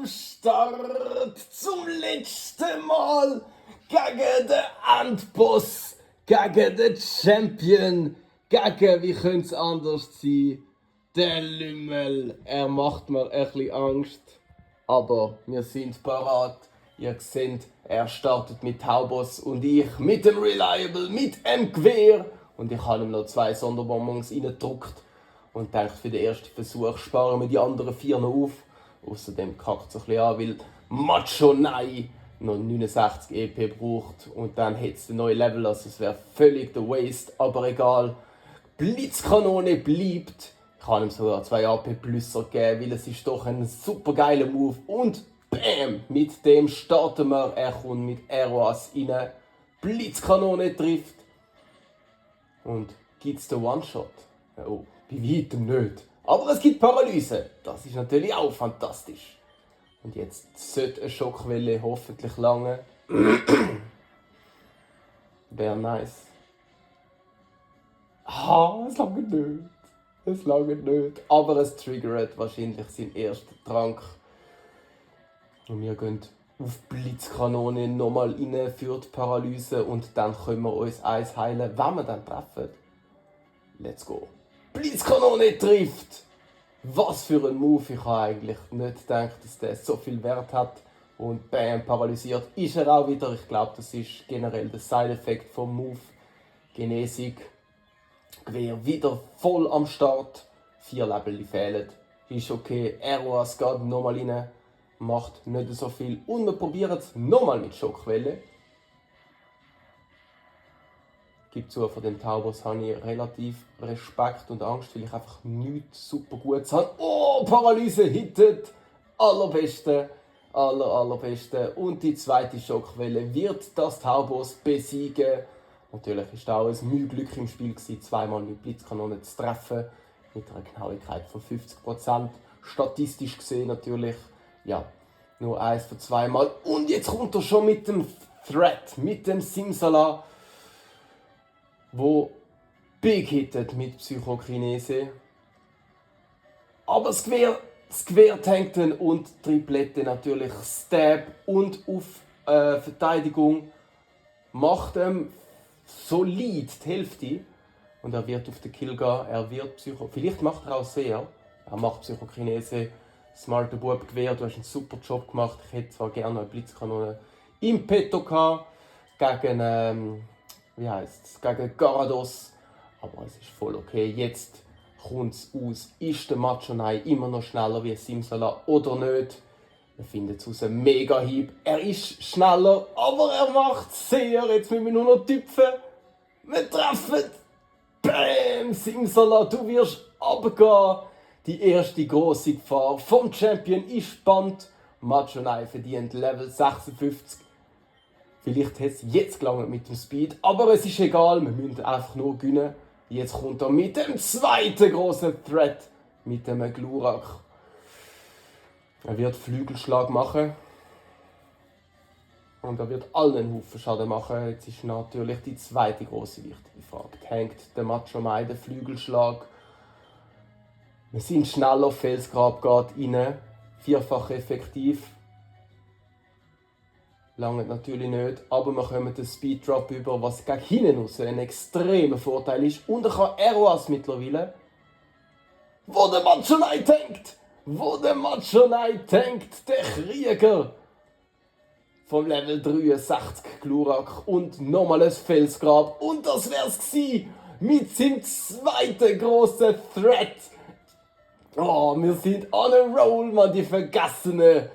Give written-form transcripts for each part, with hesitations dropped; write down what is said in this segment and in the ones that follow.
am Start zum letzten Mal gegen den Endboss, gegen den Champion, gegen, wie könnte es anders sein, der Lümmel. Er macht mir ein bisschen Angst, aber wir sind parat. Ihr seht, er startet mit Taubos und ich mit dem Reliable, mit dem Gewehr. Und ich habe ihm noch 2 Sonderbonbons reingedruckt und denke, für den ersten Versuch sparen wir die anderen 4 noch auf. Außerdem kackt es ein bisschen an, weil Macho Nai noch 69 EP braucht und dann hätte es den neuen Level, also es wäre völlig der Waste, aber egal. Blitzkanone bleibt. Ich kann ihm sogar 2 AP Plusser geben, weil es ist doch ein super geiler Move und BAM! Mit dem starten wir. Er kommt mit Aeroas rein. Blitzkanone trifft. Und gibt es den One-Shot? Oh, bei weitem nicht. Aber es gibt Paralyse. Das ist natürlich auch fantastisch. Und jetzt sollte eine Schockwelle hoffentlich lange. Wäre nice. Es lange nicht. Es lange nicht. Aber es triggert wahrscheinlich seinen ersten Trank. Und wir gehen auf Blitzkanone nochmal rein für die Paralyse und dann können wir uns eins heilen, wenn wir dann treffen. Let's go. Blitzkanone trifft! Was für ein Move, ich habe eigentlich nicht gedacht, dass der so viel Wert hat. Und bam, paralysiert ist er auch wieder. Ich glaube, das ist generell der Side-Effekt vom Move. Genesung. Gewehr wieder voll am Start. 4 Level fehlen. Ist okay. Aeroas geht nochmal rein. Macht nicht so viel. Und wir probieren es nochmal mit Schockwelle. Gibt zu, von dem Taubos habe ich relativ Respekt und Angst, weil ich einfach nichts super Gutes habe. Oh, Paralyse hittet! Allerbeste, allerbeste. Und die zweite Schockwelle wird das Taubos besiegen. Natürlich ist auch ein Mühglück im Spiel gewesen, 2-mal mit Blitzkanone zu treffen. Mit einer Genauigkeit von 50%. Statistisch gesehen natürlich, ja, nur 1 von 2 Mal. Und jetzt kommt er schon mit dem Threat, mit dem Simsala, wo big hittet mit Psychokinese. Aber das Gewehr tankt ihn und Triplette natürlich Stab und auf Verteidigung macht ihm solid die Hälfte. Und er wird auf den Kill gehen, er wird vielleicht macht er auch sehr. Er macht Psychokinese, smarter Bub, Gewehr, du hast einen super Job gemacht. Ich hätte zwar gerne eine Blitzkanone im Petto gehabt, gegen gegen Garados. Aber es ist voll okay. Jetzt kommt es aus. Ist der Macho Nai immer noch schneller wie Simsala oder nicht? Wir finden es aus einem Mega-Hieb. Er ist schneller, aber er macht sehr. Jetzt müssen wir nur noch tüpfen. Wir treffen. Bam! Simsala, du wirst runtergehen. Die erste grosse Gefahr vom Champion ist spannend. Macho Nai verdient Level 56. Vielleicht hat es jetzt gelangt mit dem Speed, aber es ist egal, wir müssen einfach nur gewinnen. Jetzt kommt er mit dem zweiten grossen Threat, mit dem Glurak. Er wird Flügelschlag machen. Und er wird allen einen Haufen Schaden machen. Jetzt ist natürlich die zweite grosse wichtige Frage. Hängt der Macho Nai den Flügelschlag? Wir sind schneller, Felsgrab geht rein. 4-fach effektiv. Lange natürlich nicht, aber wir kommen den Speeddrop über, was gegen hinten raus ein extremer Vorteil ist. Und er kann Aeroas mittlerweile. Wo der Macho Nai tankt! Wo der Macho Nai tankt! Der Krieger! Vom Level 63 Glurak und nochmal ein Felsgrab. Und das wär's gewesen! Mit seinem zweiten grossen Threat! Oh, wir sind on a roll, man, die Vergessenen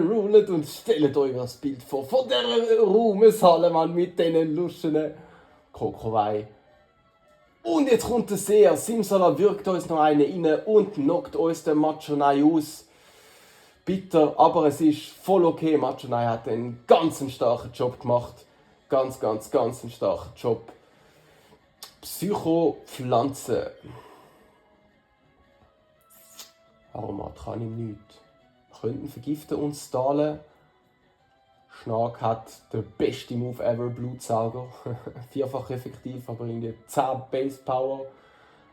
rulen und stellt euch das Bild vor. Von dieser Ruhmeshalle, man, mit diesen luschen Kokowai. Und jetzt kommt der Seher. Simsala wirkt uns noch einen rein und knockt uns den Macho Nai aus. Bitter, aber es ist voll okay. Macho Nai hat einen ganz starken Job gemacht. Ganz einen starken Job. Psychopflanze. Aromat kann ihm nichts. Könnten vergiften und stahlen. Schnark hat den besten Move ever, Blutsauger. 4-fach effektiv, aber irgendwie 10 Base Power.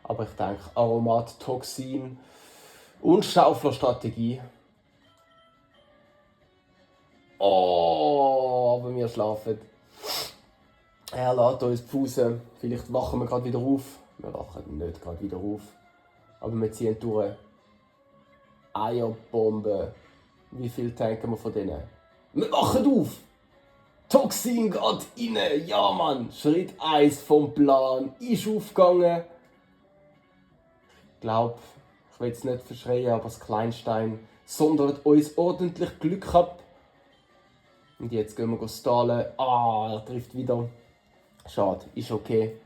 Aber ich denke, Aromat, Toxin und Schauflerstrategie. Oh, aber wir schlafen. Er lässt uns die Pause. Vielleicht wachen wir gerade wieder auf. Wir wachen nicht gerade wieder auf. Aber wir ziehen durch. Eierbombe. Wie viel tanken wir von denen? Wir wachen auf! Toxin geht rein! Ja, Mann! Schritt 1 vom Plan ist aufgegangen. Ich glaube, ich will es nicht verschreien, aber das Kleinstein sondert uns ordentlich Glück ab. Und jetzt gehen wir stallen. Ah, er trifft wieder. Schade, ist okay.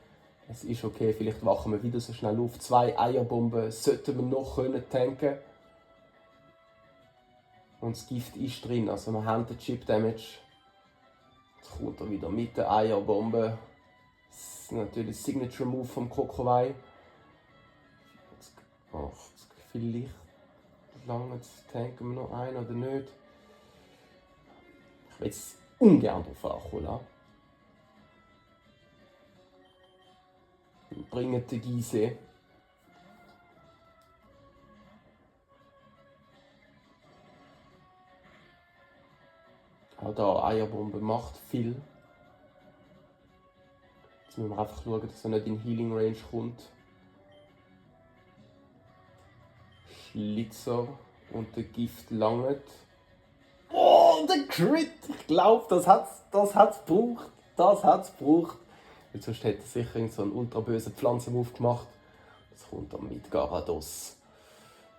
Es ist okay, vielleicht wachen wir wieder so schnell auf. 2 Eierbomben sollten wir noch tanken. Und das Gift ist drin, also wir haben den Chip Damage. Jetzt kommt er wieder mit der Eierbombe. Das ist natürlich das Signature Move vom Kokowai. 80, vielleicht lange tanken wir noch einen oder nicht. Ich will es ungern drauf ankommen. Wir bringen den Gise. Auch da Eierbombe macht viel. Jetzt müssen wir einfach schauen, dass er nicht in Healing Range kommt. Schlitzer und der Gift langet. Oh, der Crit! Ich glaube, das hat's gebraucht. Das hat's gebraucht. Weil sonst hätte er sicher so einen ultra bösen Pflanzenmove gemacht. Jetzt kommt er mit Garados.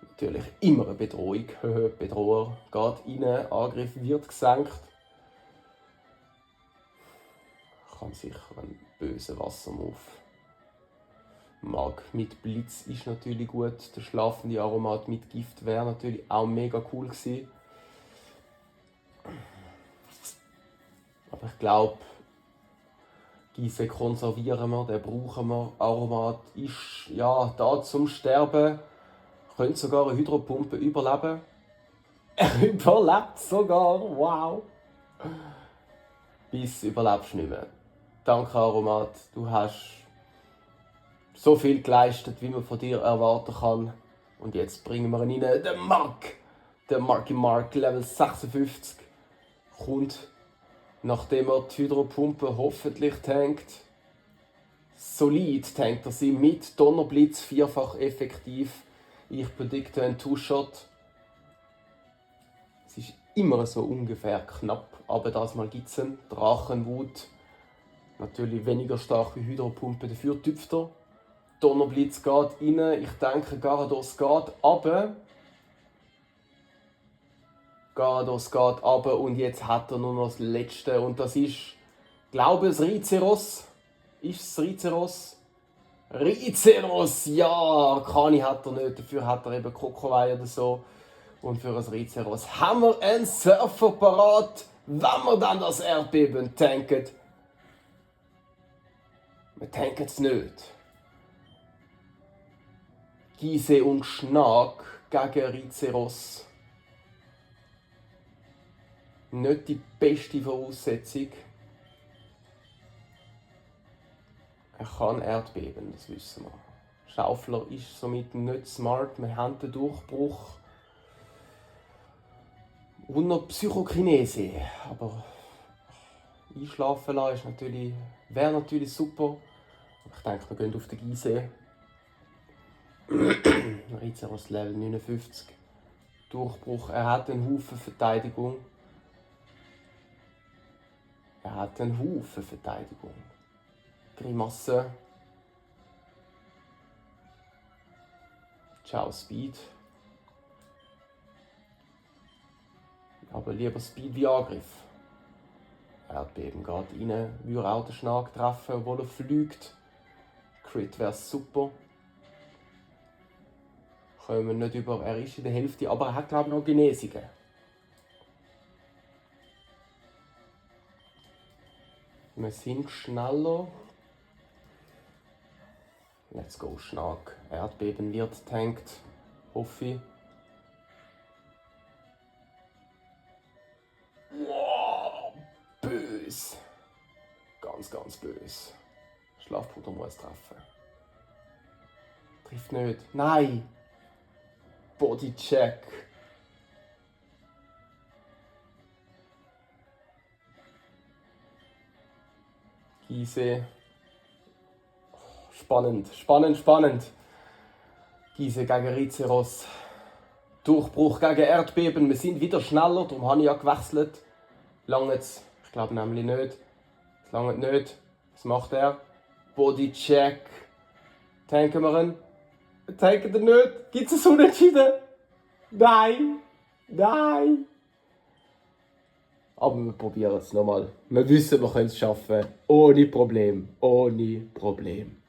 Natürlich immer eine Bedrohung. Bedroher geht rein, Angriff wird gesenkt. Kann sicher einen bösen Wassermove. Mag mit Blitz ist natürlich gut. Der schlafende Aromat mit Gift wäre natürlich auch mega cool gewesen. Aber ich glaube, Gise konservieren wir, den brauchen wir. Aromat ist ja da zum Sterben. Könnte sogar eine Hydropumpe überleben. Er überlebt sogar, wow! Bis überlebst du nicht mehr. Danke Aromat, du hast so viel geleistet, wie man von dir erwarten kann. Und jetzt bringen wir ihn rein, den Mark! Der Marky Mark, Level 56, kommt, nachdem er die Hydropumpe hoffentlich tankt. Solid tankt er sie mit Donnerblitz, vierfach effektiv. Ich predikte einen Two-Shot. Es ist immer so ungefähr knapp, aber das Mal gibt es einen Drachenwut. Natürlich weniger stark wie Hydropumpe, dafür tüpft er. Donnerblitz geht rein, ich denke Garados geht runter. Garados geht runter und jetzt hat er nur noch das Letzte und das ist, glaube ich, das Rizeros. Ist es Rizeros? Rizeros, ja! Kani hat er nicht, dafür hat er eben Kokowai oder so. Und für ein Rizeros haben wir einen Surfer parat, wenn wir dann das Erdbeben tanken. Wir tanken es nicht. Gise und Schnack gegen Rizeros. Nicht die beste Voraussetzung. Er kann Erdbeben, das wissen wir. Schaufler ist somit nicht smart, wir haben den Durchbruch. Und noch Psychokinese. Aber einschlafen lassen wäre natürlich super. Aber ich denke, wir gehen auf den Gise. Rizeros Level 59. Durchbruch. Er hat einen Haufen Verteidigung. Grimasse. Ciao Speed. Aber lieber Speed wie Angriff. Erdbeben geht rein, würde auch den Schnack treffen, obwohl er fliegt. Crit wäre super. Kommen wir nicht über, er ist in der Hälfte, aber er hat glaube ich noch Genesungen. Wir sind schneller. Let's go, Schnack. Erdbeben wird tankt. Hoffe ich. Wow, bös. Ganz, ganz bös. Schlafpuder muss treffen. Trifft nicht. Nein! Bodycheck. Gise. Spannend, spannend, spannend. Gise gegen Rizeros. Durchbruch gegen Erdbeben. Wir sind wieder schneller, darum habe ich ja gewechselt. Lange jetzt? Ich glaube nämlich nicht. Es lange nicht. Was macht er? Bodycheck. Tanken wir ihn? Tanken wir nicht? Gibt es ein Unentschieden? Nein! Nein! Aber wir probieren es nochmal. Wir wissen, wir können es schaffen. Ohne Problem. Ohne Problem.